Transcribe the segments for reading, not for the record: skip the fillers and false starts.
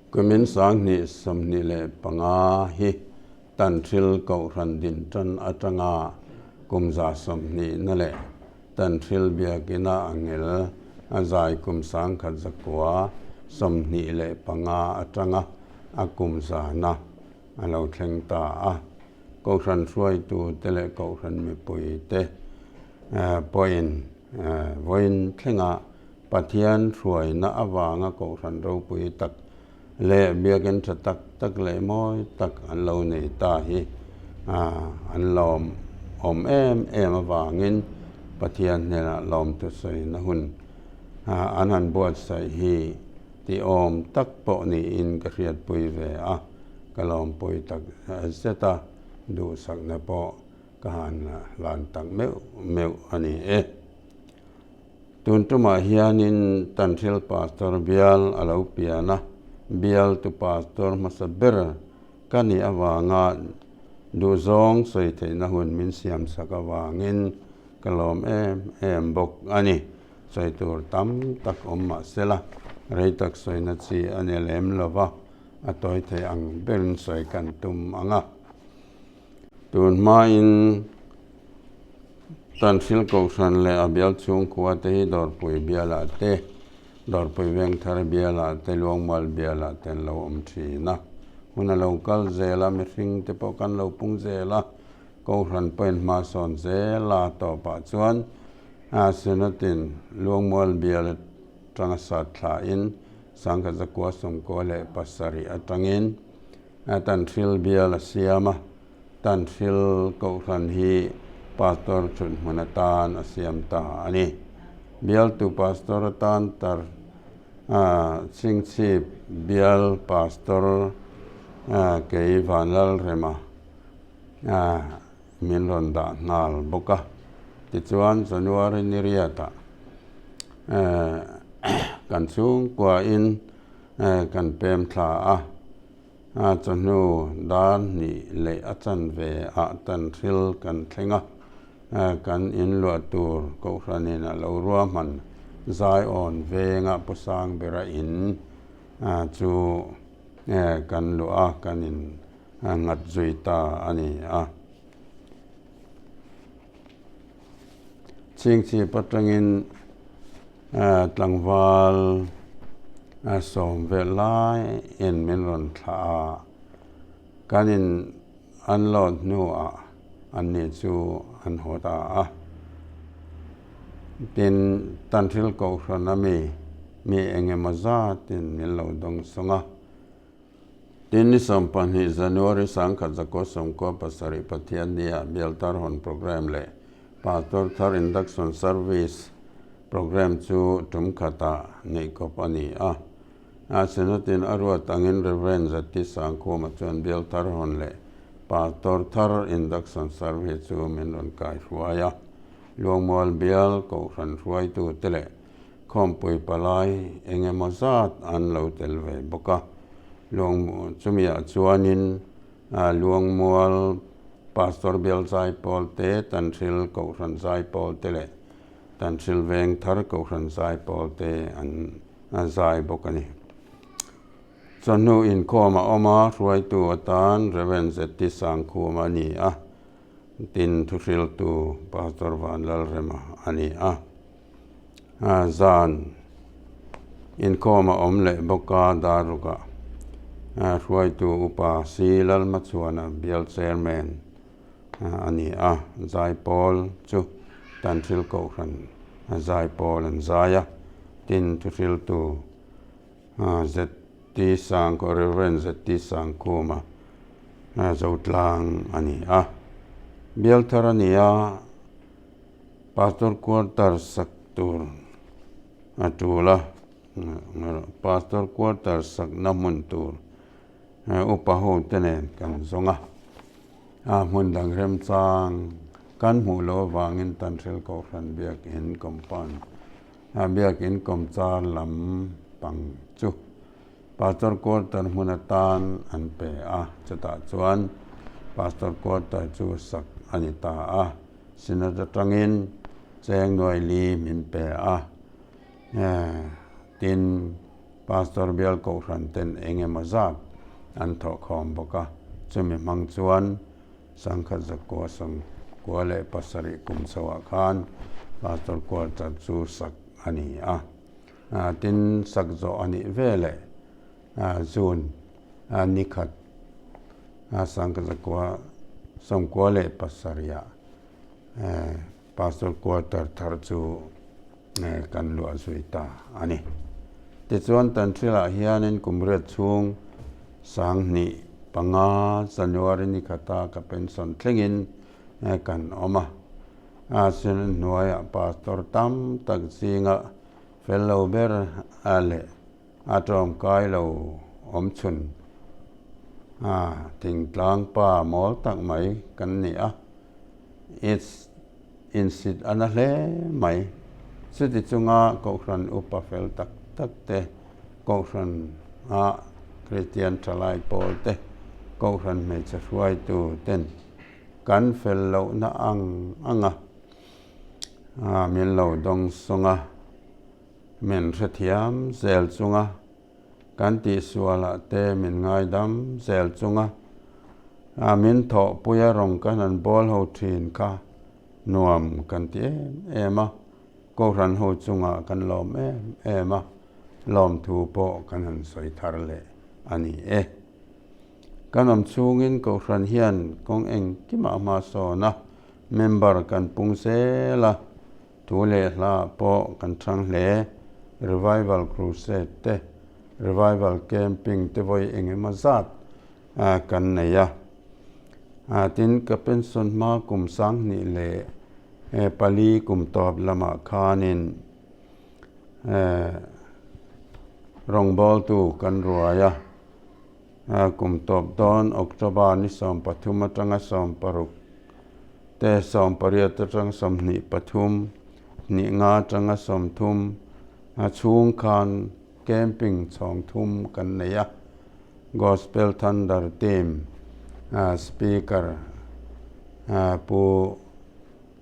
Kumin 2025 hi Tanhril Kohhran din tan atanga kum 120 na leh Tanhril Biakina angel a zai kum 1925 atanga a kum zana a lo thleng ta a. Kohhran hruaitute leh Kohhran mipuite pawhin vawiin thlenga Pathian hruaina avanga Kohhran ropui tak leh biakinn tha tak tak leh mawi tak an lo nei ta hi an lawm awm em em avangin Pathian hnenah lawmthu sawina hun an han buatsaih hi tihawm tak pawh niin ka hriatpui ve a, ka lawmpui tak zet a, duhsakna pawh ka han hlan tak meuh meuh a ni e. Tun tumah hianin Tanhril Pastor bial a lo pian a, bialtu pastor hmasa ber ka nih avanga duhzawng sawi theihna hun min siamsak avangin ka lawm em em bawk a ni. Sawi tur tam tak awm mah sela, rei tak sawina chi a ni lem lo va, a tawi thei ang berin sawi kan tum ang a. Tun hmain Tanhril Kohhran leh a bial chhungkhua te hi Dawrpui bialah te, Dawrpui Vengthar bialah te, Luangmual bialah te an lo awm thin a. Hun a lo kal zel a, mihring te pawh kan lo pung zel a, Kohhran pawhin hma sawn zel a, tawpah chuan Synod-in Luangmual bial atanga sat thlain 1997 atangin Tanhril bial a siam a, Tanhril Kohhran hi Pastor thut hmun atan a siam ta a ni. Bialtu Pastor atan tar Chhingchhip bial Pastor kei Vanlalrema min rawn dah nghal bawk a. Tichuan January ni riatah kan chhungkuain kan pem thla a, chawhnu dar hnih leh a chanve ah Tanhril kan thleng a, kan inluah tur Kohhranin a lo ruahman Zion venga Pu Sangbera in chu kan luah a, kan in nghat zui ta a ni a. Chhingchhip atangin tlangval sawm vel laiin min rawn thlah a, kan in an load hnuah anni chu an haw ta a. Tin, Tanhril Kohhran ami mi engemaw zatin min lo dawngsawng a. Tin, ni 12 January 1997 Pathiannia Bial Tarhawn Programme leh Pastor Thar Induction Service Programme chu tum khatah neih kawp a ni a. A Synod-in a ruat angin Rev. Zati Sangkhuma chuan Bial Tarhawn leh Pastor Thar Induction Service chu min rawn kaihruai a. Luangmual Bial Kohhran hruaitute leh Khawmpui palai eng emaw zat an lo tel ve bawk a, luang chumiah chuanin Luangmual Pastor Bial Zaipawl te, Tanhril Kohhran Zaipawl te leh Tanhril Vengthar Kohhran Zaipawl te an zai bawk a ni. Chawhnu inkhawm a awm a, hruaitu atan Rev. ZT Sangkhuma a ni a, tin thuhriltu Pastor Vanlalrema a ni a. Zan inkhawm a awm leh bawk a, Darukah hruaitu Upa Si Lalmachhuana bial chairman a ni a, Zaipawl chu Tanhril Kohhran Zaipawl an zai a, tin thuhriltu ZT Sangkhaw Rev. ZT Sangkhuma Zotlang a ni a, bial thar a ni a. Pastor quarter sak tur a tul a, Pastor quarter sakna hmun tur upa ho te nen kan zawng a, a hmun dang remchang kan hmuh loh avangin Tanhril Kohhran Biakin compound Biakin kawmchar lam pang chu Pastor quarter hmun atan an pe a, chutah chuan Pastor quarter chu sak a ni ta a. Synod atangin cheng nuai li min pe a, tin Pastor Bial Kohhran ten eng emaw zat an thawhkhawm bawk a, chumi hmang chuan Sangkhat zakua sawmkua leh pasarih kum chhoah khan Pastor Quarter chu sak a ni a. Tin, sak zawh a nih veleh June nikhat Sangkhat zakua sawmkua leh pasarihah Pastor Quarter thar chu kan luah zui ta a ni. Tichuan Tanhril-ah hianin kum riat chhung 2005 January ni khata ka pension thlengin kan awm a. A sin hnuaiah Pastor tam tak zinga fel lo ber leh a tawmkai lo awm chhun thingtlang pa mawl tak mai kan ni a. Its insit a na hle mai. Chuti chunga Kohhran upa fel tak tak te, Kohhran a Kristian thalai pawl te, Kohhran hmeichhe hruaitu ten kan fel lohna ang anga min lo dawng sawng a, min hrethiam zel chunga Kan tihsualah te min ngaidam zel chunga min thawhpuia rawng kan han bawl ho thin kha nuam kan ti em em a, Kohhran ho chungah kan lawm em em a, lawmthu pawh kan han sawi thar leh a ni e. Kan awm chhungin Kohhran hian kawng engkimah hma sawn a, member kan pung zel a, Thu leh hla pawh kan chhang hle. Revival Crusade te, Revival Camping te vawi eng emaw zat kan nei a. Tin, ka pension hma kum 2004 kum tawp lamah khanin rawngbawltu kan ruai a. Kum tawp dawn October ni 13 atanga 16 te, 18 atanga 23, hnih nga atanga 30 a chhung khan camping chhawng thum kan nei a. Gospel Thunder Team Speaker Pu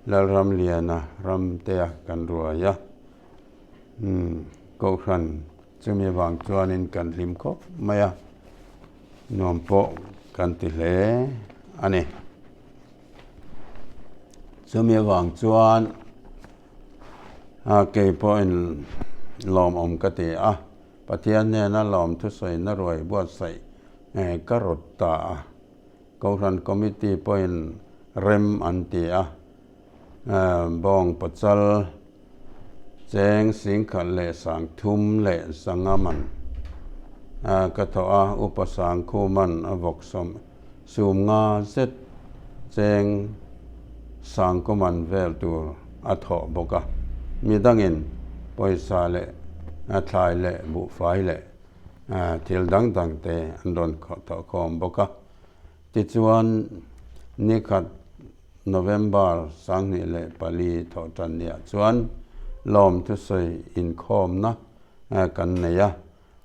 Lalramliana Ramtea kan ruai a. Kohhran Chumi vang chuanin kan hlim khawp mai a, nuam pawh kan ti hle a ni. Chumi avang chuan kei pawhin lawmawm ka ti a, Pathian hnena lawm thusawina ruai buatsaih ka rawt ta a. Kohhran Committee pawhin rem an ti a, Bawng pachal cheng singkhat leh sang thum leh sanga man ka thawh a, upa sang khuman a vawk sawm sum nga zet cheng sang kawman vel tur a thawh bawk a. Midangin pawisa leh thlai leh buhfai leh thil dang dang te an rawn thawh khawm bawk a. Tichuan nikhat November 2004 thawhtan niah chuan lawm thusawi inkhawmna kan nei a,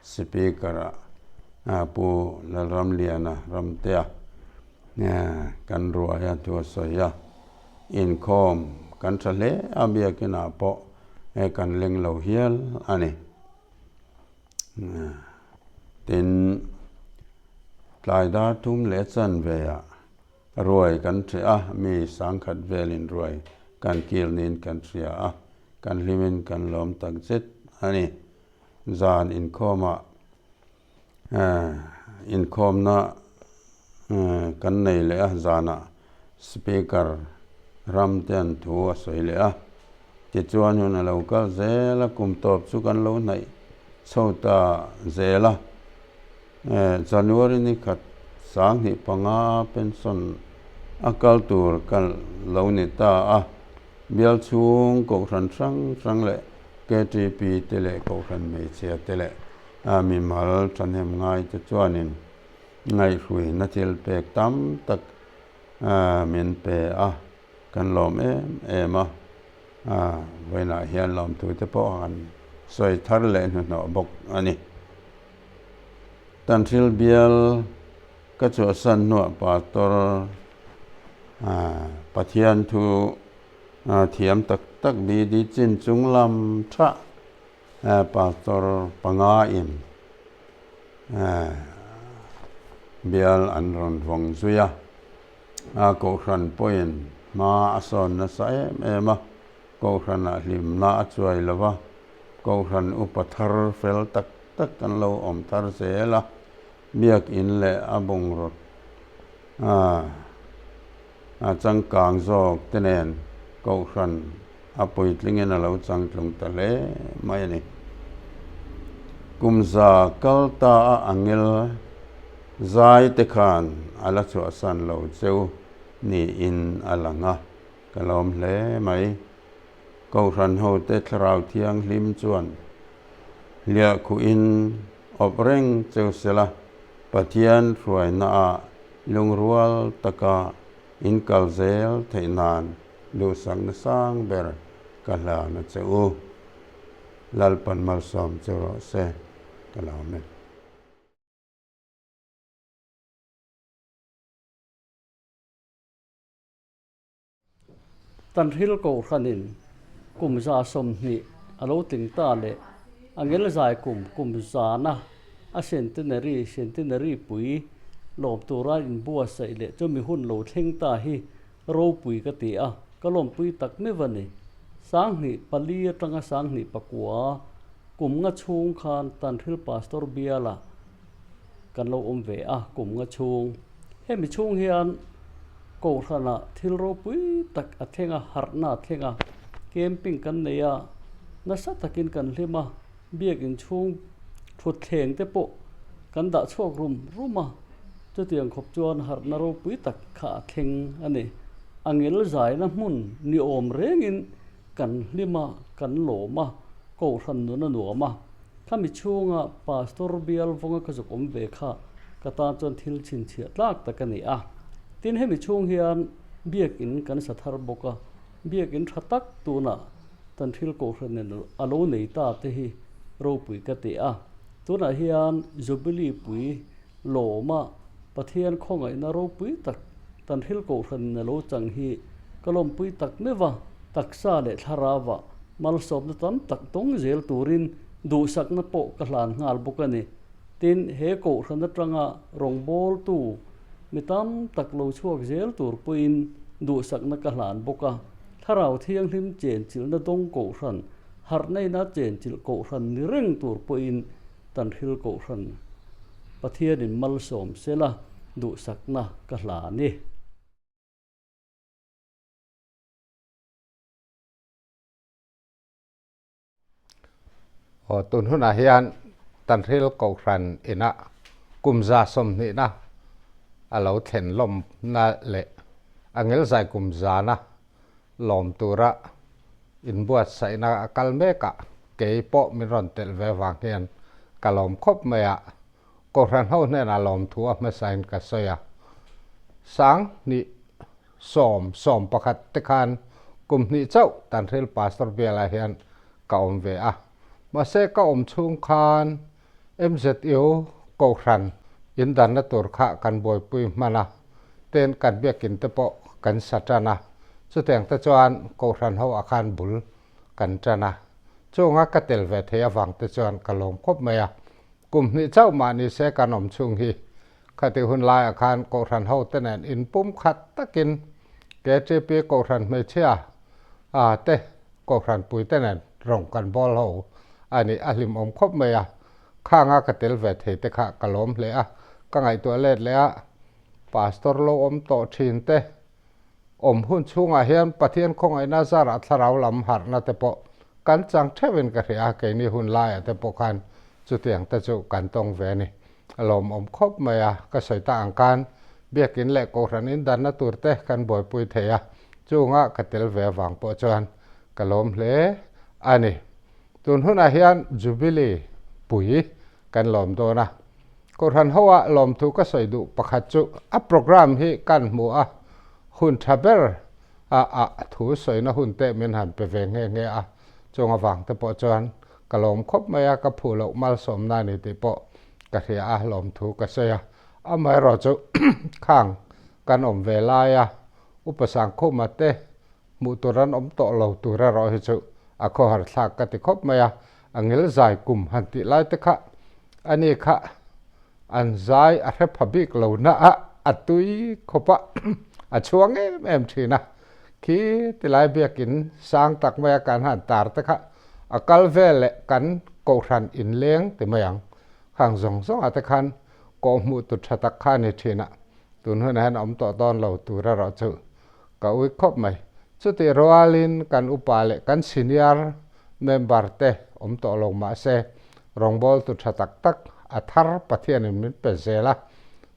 Speaker-ah Pu Lalramliana Ramtea kan ruai a thu a sawi a, inkhawm kan tha hle a, biakinah pawh kan leng lo hial a ni. Tin, tlai dar thum leh chanveah Ruai kan ṭheh a, mi sangkhat velin ruai kan kil niin kan hria a, kan hlimin kan lawm tak zet a ni. Zan inkhawmah inkhawmna kan nei leh a, zanah Speaker Ramtean thu a sawi leh a. Tichuan hun a lo kal zel a, kum tawp chu kan lo hnaih chho ta zel a. January ni khat 2005 pension a kal tur ka lo ni ta a, bial chhung kohhran hrang hrang leh KTP te leh kohhran hmeichhia te leh mimal thahnem ngai te chuanin ngaihhruina thil pek tam tak min pe a, kan lawm em em a, vawiinah hian lawmthu te pawh han sawi thar leh hnuhnawh bawk a ni. Tanhril bial ka chhuahsan hnuah Pastor Pathian thu thiam tak tak BD chin chung lam tha Pastor panga in. Bial an rawn vawng zui a, a Kohhran pawhin hma a sawn nasa em em a, Kohhranah hlimna a chuai lo va, Kohhran upa thar fel tak tak kan lo awm thar zel a, Biakin leh a bungraw a changkang zawk te nen Kohhran a puitlingin a lo changtlung ta hle mai a ni. Kum za kal ta a angel zai te khan a la chhuahsan lo cheu niin a lang a, ka lawm hle mai. Kohhran hote thlarau thianghlim chuan hliahkhuhin awp reng cheu sela, Pathian hruainaah lungrual taka in kal zel theih nan duhsakna sang ber ka hlan a che u. Lalpan malsawm che rawh se, ka lawm e. Tanhril Kohhranin kum 20 a lo tling ta leh a ngelzai kum kum zana a centenary centenary pui lawm tura inbuatsaih leh chumi hun lo thleng ta hi ropui ka ti a, ka lawmpui tak meuh a ni. 2004 atanga 2009 kum nga chhung khan Tanhril Pastor biala kan lo awm ve a, kum nga chhung. Hemi chhung hian Kohhranah thil ropui tak a thleng a, harhna a thleng a, camping kan nei a, nasa takin kan hlim a, biakin chhung thutthleng te pawh kan dah chhuak rum rum a, chutiang khawp chuan harhna ropui tak kha a thleng a ni. A ngel zaina hmun ni awm rengin kan hlim a, kan lawm a, Kohhran nun a nuam a. Khami chhunga Pastor bial vawnga ka zuk awm ve kha ka tan chuan thil chhinchhiah tlak tak a ni a. Tin, hemi chhung hian Biakin kan sa thar bawk a, Biakin tha tak tunah Tanhril Kohhran in a lo nei ta te hi ropui ka ti a. Tunah hian Jubilee pui lawma Pathian khawngaihna ropui tak Tanhril Kohhran in a lo chang hi ka lawmpui tak meuh va, taksa leh thlarauah malsawmna tam tak dawng zel turin duhsakna pawh ka hlan nghal bawk a ni. Tin, he Kohhran atanga rawngbawltu mi tam tak lo chhuak zel tur pawhin duhsakna ka hlan bawk a. Thlarau Thianghlim chenchilhna dawng Kohhran, harhnaina chenchilh Kohhran ni reng tur pawhin Tanhril Kohhran Pathianin malsawm sela duhsakna ka hlan i. Aw, tun hunah hian Tanhril Kohhran inah kum 120na a lo thlen lawmna leh a ngelzai kum zana lawm tura inbuatsaihna a kal mek a, kei pawh min rawn telh ve vang hian ka lawm khawp mai a, Kohhran ho hnenah lawmthu a hmasain ka sawi a, 2000 11 te khan kum hnih chauh Tanhril Pastor bialah hian ka awm ve a, mahse ka awm chhung khan MZU Kohhran indanna tur kha kan buaipui hman a, ten kan biakin te pawh kan sa tan a, chutiang te chuan Kohhran ho ah khan bul kan tan a, chunga ka tel ve thei avang te chuan ka lawm khawp mai a. Kum hnih chauh mah ni se kan awm chhung hi khatih hun laiah khan Kohhran hote nen inpum khat takin KTP Kohhran hmeichhia a te Kohhran puite nen rawng kan bawl ho a ni. A hlimawm khawp mai a, khanga ka tel ve thei te kha ka lawm hle a, ka ngaihtuah let leh a, Pastor lo awm tawh thin te awm hun chhungah hian Pathian khawngaihna zarah thlarau lam harhna te pawh kan chang theuhin ka hria a, keini hun laiah te pawh khan chutiang te chu kan tawng ve a ni. A lawmawm khawp mai a, ka sawi ta ang khan Biakin leh Kohhran indanna tur te kan buaipui thei a, chungah ka tel ve avang pawh chuan ka lawm hle a ni. Tun hunah hian Jubilee pui kan lawm dawn a, Kohhran hoa lawmthu ka sawi duh pakhat chu a programme hi kan hmu a, hun tha ber a ah thu sawina hun te min han pe ve nghe nghe a, chung avang te pawh chuan ka lawm khawp mai a, ka phu loh malsawmna a ni tih pawh ka hria a, lawmthu ka sawi a. Amaherawh chu khang kan awm ve laia Upa Sangkhuma te hmuh tur an awm tawh lo tur erawh hi chu a khawhar thlak ka ti khawp mai a, a ngil zai kum han tih lai te kha a ni kha. An zai a hre pha bik lo na a, a tui khawp a, a chhuang em em thin a. Khi tilai biakin sang tak maia kan han tar te kha a kal vel leh kan kohhran inleng ti mai ang. Khang zawng zawngah te khan kawhhmuh tu tha tak kha a ni thin a, tun hunah hian a awm tawh dawn lo tur erawh chu ka ui khawp mai. Chutih rualin kan upa leh kan senior member te awm tawh lo mah se rawngbawltu tha tak tak a thar Pathianin min pe zel a,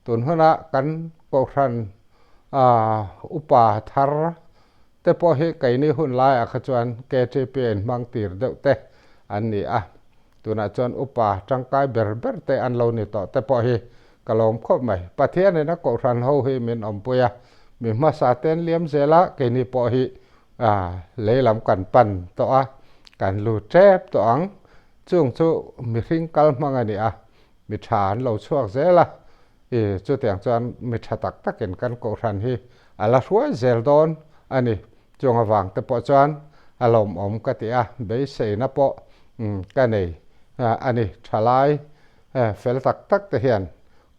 tun huna kan kohhran upa thar te pawh hi keini hun laiah kha chuan KTP a inhmang tir deuh te an ni a, tunah chuan upa tangkai ber ber te an lo ni tawh te pawh hi ka lawm khawp mai. Pathianin a kohhran ho hi min awmpui a, mi hmasa te an liam zel a, keini pawh hi lei lam kan pan tawh a, kan lut tep tawh ang. Chung chu mihring kal hmang a ni a, mi tha an lo chhuak zel a, i chutiang chuan mi tha tak takin kan kohhran hi a la hruai zel dawn a ni. Chung avang te pawh chuan a lawmawm ka ti a, beiseina pawh ka nei a ni. Thalai fel tak tak te hian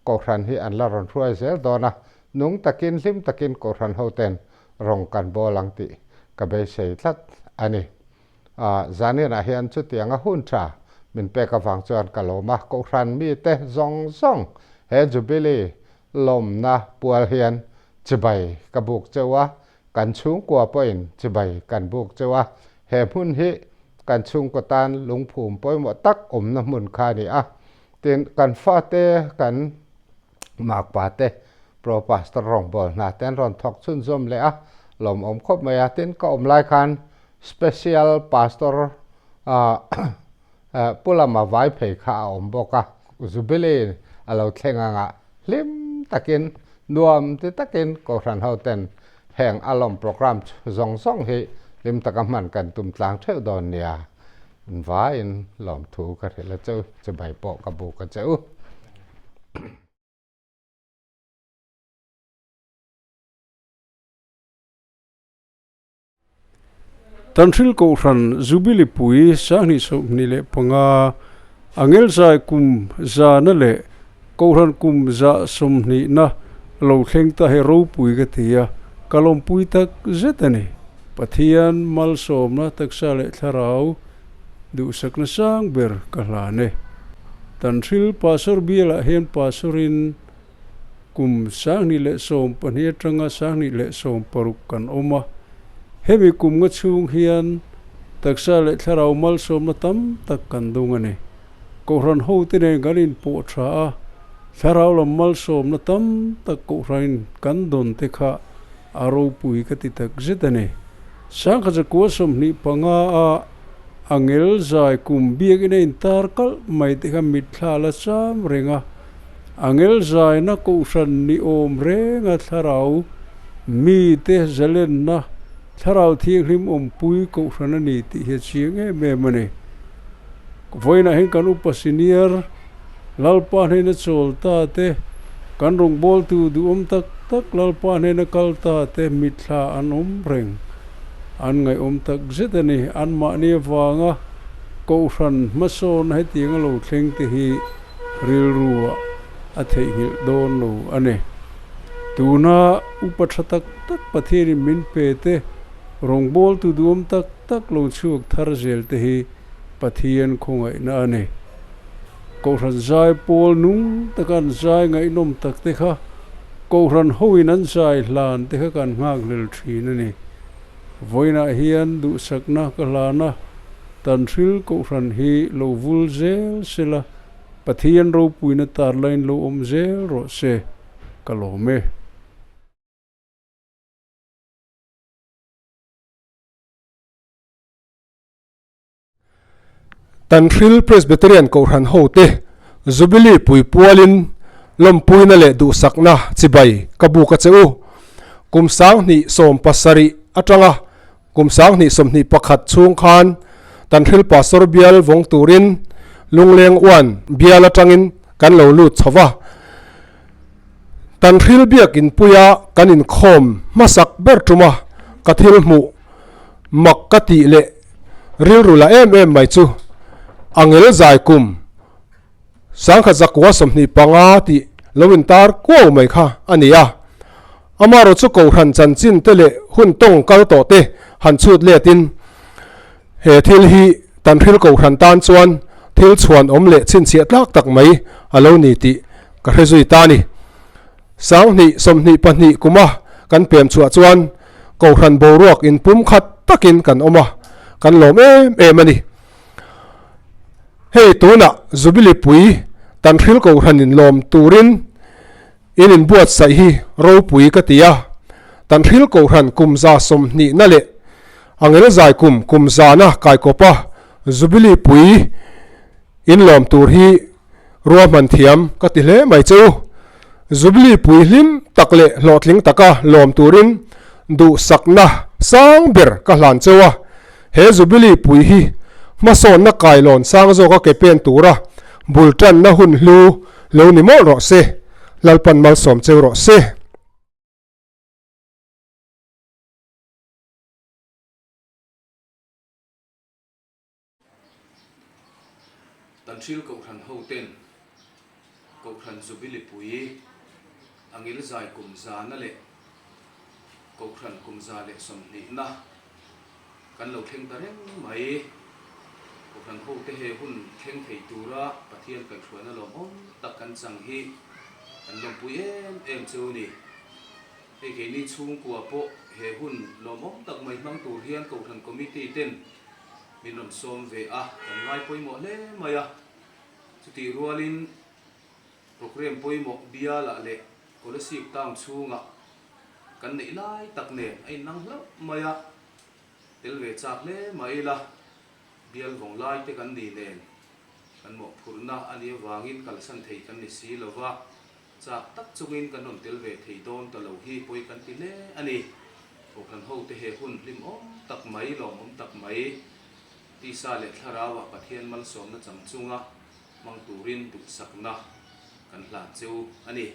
kohhran hi an la rawn hruai zel dawn a, nung takin hlim takin kohhran hoten rawng kan bawl ang tih ka beisei tlat a ni. Zaninah hian chutianga hun tha min pek avang chuan ka lawm a, Kohhran mite zawng zawng he Jubilee lawmna pual hian chibai ka buk cheu a, kan chhungkua pawhin chibai kan buk cheu a, he hmun hi kan chhungkaw tan lungphum pawimawh tak awmna hmun kha a ni a, tin kan fate kan makpa te Pro Pastor rawngbâwl hna te an rawn thawk chhunzawm leh a, lawmawm khawp mai a, tin ka awm lai khan Special Pastor Pu Lama vai phei kha a awm bawk a, Jubilee a lo thleng anga hlim takin, nuam ti takin Kohhran hoten heng a lawm programme zawng zawng hi hlim taka hman kan tum tlang theuh dawn nia. Vaiin lawmthu ka hrilh a che u, chibai pawh ka buk a che u. Tanhril Kohhran Jubilee pui 2025 Angelzai kum zana leh Kohhran kum za sawmhnihna lo thleng ta hi ropui ka ti a, ka lawmpui tak zet a ni. Pathian malsawmna taksa leh thlarau duhsakna sang ber ka hlan e. Tanhril Pastor bialah hian Pastorin Kum 2012 atanga 2016 kan awm a, hemi kum nga chhung hian taksa leh thlarau malsawmna tam tak kan dung a ni. Kohhran hote nen kan inpawh tha a, thlarau lam malsawmna tam tak kohhranin kan dawn te kha a ropui ka ti tak zet a ni. 1925 a angel zai kum biakin a intar kalh mai te kha mitthla la cham reng a. Angel zaina kohhran ni awm renga thlarau mite zalenna thlarau thianghlim awmpui kohhran a ni tih hi a chiang em em a ni. Vawiinah hian kan upa senior Lalpa hnena chawl ta te, kan rawngbawltu duhawm tak tak Lalpa hnena kal ta te mitthla an awm reng. An ngaihawm tak zet a ni. Anmahni avanga kohhran hmasawn hetiang a lo thleng te hi rilru ah a theihnghilh dawn lo a ni. Tuna upa tha tak tak Pathianin min pe te, rawngbawltu duhawm tak tak lo chhuak thar zel te hi Pathian khawngaihna a ni. Kohhran zai pawl nung taka an zai ngaihnawm tak te kha Kohhran hoin an zai hlan te kha kan nghakhlel thin a ni. Vawiinah hian duhsakna ka hlan a, Tanhril Kohhran hi lo vul zel sela, Pathian ropuina tarlain lo awm zel rawh se, ka lawm e. Tanhril Presbyterian Kohhran hote Jubilee pui pualin lawmpuina leh duhsakna chibai ka buk a che u. Kum 2017 atanga kum 2021 chhung khan Tanhril Pastor bial vawng turin Lungleng uan bial atangin kan lo lut chho va. Tanhril biakin puia kan inkhawm hmasak ber tuma ka thil hmuh mak ka tih leh rilru la em em mai chu angel zai kum 1925 tih lo intar kuau mai kha a ni a. Amaherawh chu Kohhran chanchin te leh hun tawng kal tawh te han chhut letin he thil hi Tanhril Kohhran tan chuan thil chhuan awm leh chhinchhiah tlak tak mai a lo ni tih ka hre zui ta a ni. 2022 kuma kan pem chhuah chuan Kohhran boruak inpum khat takin kan awm a, kan lawm em em a ni. Hei tunah Jubilee pui Tanhril Kohhran in lawm turin in inbuatsaih hi ropui ka ti a, Tanhril Kohhran kum 120 na leh Angel zai kum kum zana kaikawpa Jubilee pui in lawm tur hi ruahman thiam ka ti hle mai che u. Jubilee pui hlim tak leh hlawhtling taka lawm turin duhsakna sang ber ka hlan cheu a. He Jubilee pui hi hmasawnna kailawn sang zawka ke pen tura bul tanna hun hlu lo ni mawlh rawh se. Lalpan malsawm cheu rawh se. Tanhril Kohhran hoten Kohhran Jubilee pui a ngilzai kum zana leh Kohhran kum 120na kan lo thleng ta reng mai. Kohhran hote he hun thleng thei tura Pathian kaihhruaina lawmawm tak kan chang hi kan lawmpui em em chu ni. Hei keini chhungkua pawh he hun lawmawm tak mai hmang tur hian Kohhran Committee ten min rawn sawm ve a, kan ngai pawimawh hle mai a. Chutih rualin programme pawimawh bialah leh Kolasib town chhungah kan neih lai tak nen a innang hlauh mai a, tel ve chak hle mai ila, bial vawng lai te kan ni nen kan mawhphurhna a nih avangin kalsan thei kan ni si lova. Chak tak chungin kan rawn tel ve thei dawn ta lo hi pawi kan ti hle a ni. Kohhran hote he hun hlimawm tak mai, lawmawm tak mai, tisa leh thlarauah Pathian malsawmna chang chunga hmang turin duhsakna kan hlan cheu a ni.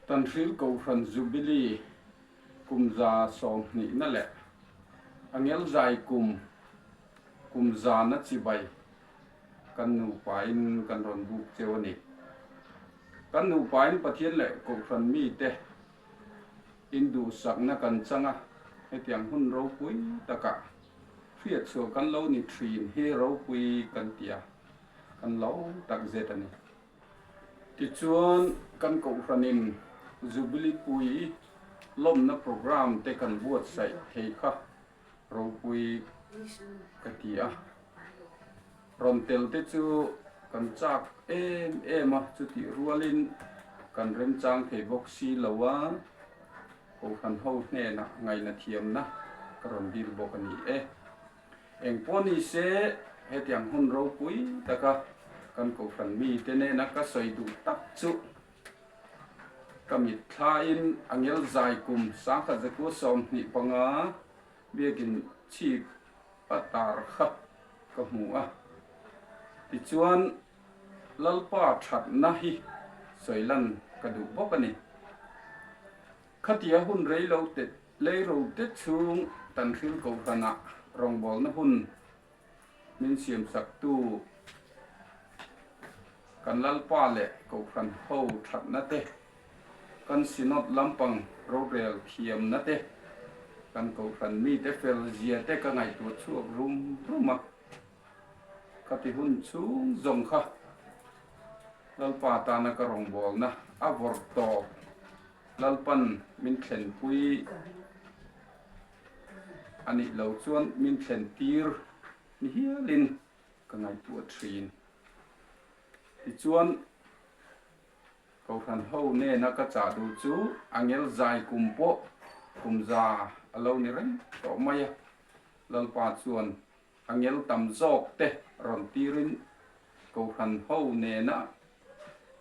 Tanhril Kohhran Jubilee kum 120na leh Angel Zai kum kum zana chibai kan nupain kan rawn buk cheu a ni. Kan nupain Pathian leh Kohhran mite induhsakna kan chang a, hetiang hun ropui takah hriatchhuah kan lo ni thin hi ropui kan ti a, kan lo takzet a ni. Tichuan, kan Kohhranin Jubilee pui lawmna programme te kan buatsaih thei kha ropui ka ti a. Rawn tel te chu kan chak em em a, chutih rualin kan remchang thei bawk si lo a, Kohhran ho hnenah ngaihna thiamna ka rawn dil bawk a ni e. Eng pawh ni se, hetiang hun ropui taka kan Kohhran mite nena ka sawi duh tak chu ka mitthlain Angel zai kum 1925 biakin chhip a tar kha ka hmu a. Tichuan, Lalpa thatna hi sawi lan ka duh bawk a ni. Khatia hun rei lo te lei ro te chhung Tanhril Kohhranah rawngbawlna hun min siamsaktu kan Lalpa leh Kohhran ho thatna te, kan Synod lampang rorel thiamna te, kan Kohhran mite fel zia te ka ngaihtuah chhuak rum rum a. Khati hun chhung zawng kha Lalpa tana ka rawngbawlna a vawrh tawp. Lalpan min thlenpui a nih lo chuan min thlen tir ni hialin ka ngaihtuah thin. Tichuan, Kohhran ho nena ka chah duh chu angel zai kum pawh kum za a lo ni reng tawh mai a. Lalpa chuan Angel tam zawk te rawn tirin Kohhran ho nena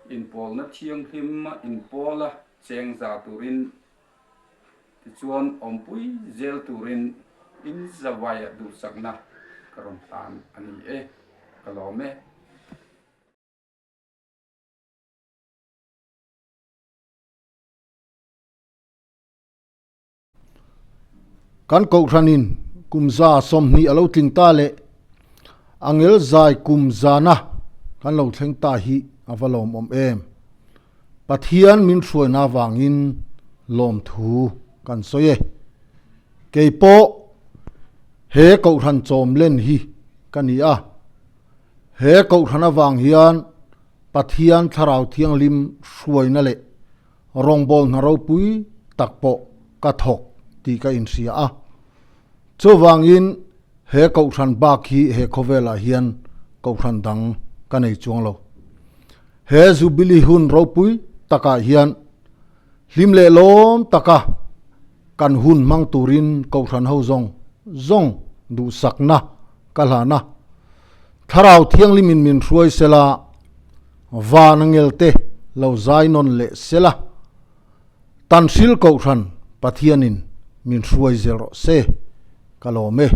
inpawlna thianghlim a inpawl a cheng za turin tichuan awmpui zel turin in zavaia duhsakna ka rawn hlan a ni e. Ka lawm e. Kan Kohhranin kum 120 a lo tling ta leh angel zai kum zana kan lo thleng ta hi a va lawmawm em. Pathian min hruaina avangin lawmthu kan sawi e. Kei pawh he Kohhran chawm len hi ka ni a. He Kohhran avang hian Pathian Thlarau Thianghlim hruaina leh Rawngbâwl hna ropui tak pawh ka thawk tih ka inhria a. Chuvangin he kohhran bak hi he khawvelah hian kohhran dang ka nei chuang lo. He Jubilee hun ropui takah hian hlim leh lawm taka kan hun hmang turin kohhran ho zawng zawng duhsakna ka hlan a. Thlarau Thianghlimin min hruai sela, van a ngelte lo zai nawn leh sela, Tanhril Kohhran Pathianin min hruai zel rawh se, ka lawm e.